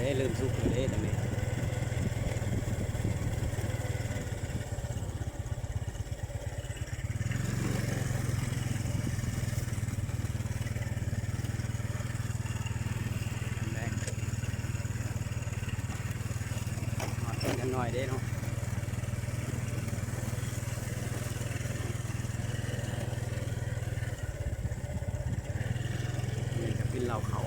ເດ້ ເລີ່ມສຸກແລ້ວເດ້ຕອນນີ້. ແດງ ຮອດເພິ່ນຈັກໜ້ອຍເດ້ເນາະ. ນີ້ກໍເປັນເລົ້າເຂົ້າ.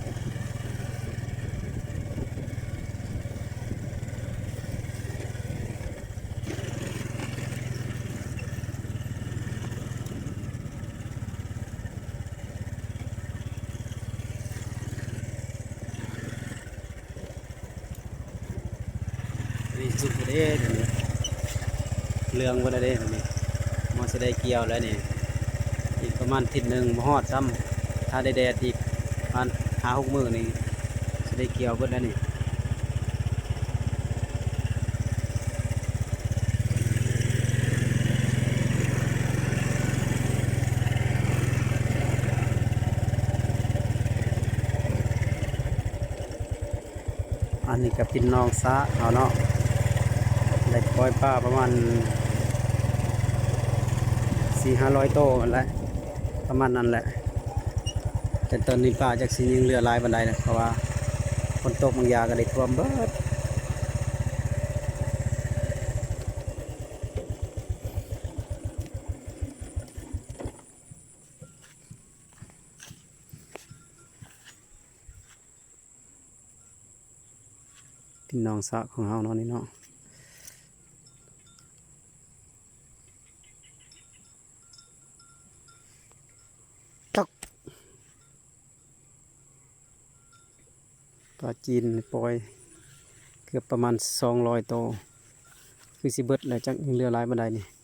ນີ້ສຸກແລ້ວເດ້ ດຽວນີ້ເຫຼືອງເບິດແລ້ວເດ້ ດຽວນີ້ ມາຊິໄດ້ກ່ຽວແລ້ວນີ້. ອີກປະມານທິດໜຶ່ງບໍ່ຮອດຊ້ຳ ຖ້າໄດ້ແດດອີກປະມານຫ້າຫົກມື້ນີ້ ຊິໄດ້ກ່ຽວເບິດແລ້ວນີ້. ອັນນີ້ກໍເປັນໜອງສະເຮົາເນາະ ໄດ້ປ່ອຍປາປະມານສີ່ຫ້າຮ້ອຍໂຕຫັ້ນແຫຼະ ປະມານນັ້ນແຫຼະ. ແຕ່ຕອນນີ້ປາຈັກຊິຍັງເຫຼືອຫຼາຍປານໃດນະ ເພາະວ່າຝົນຕົກບາງຢ່າງກໍໄດ້ຖ້ວມເບິດ. ເປັນໜອງສະຂອງເຮົາເນາະນີ້ເນາະ. ຕັກ ປາຈີນປ່ອຍເກືອບປະມານສອງຮ້ອຍໂຕ ຄືຊິເບິດແລ້ວ ຈັກຍັງເຫຼືອຫຼາຍປານໃດນີ້.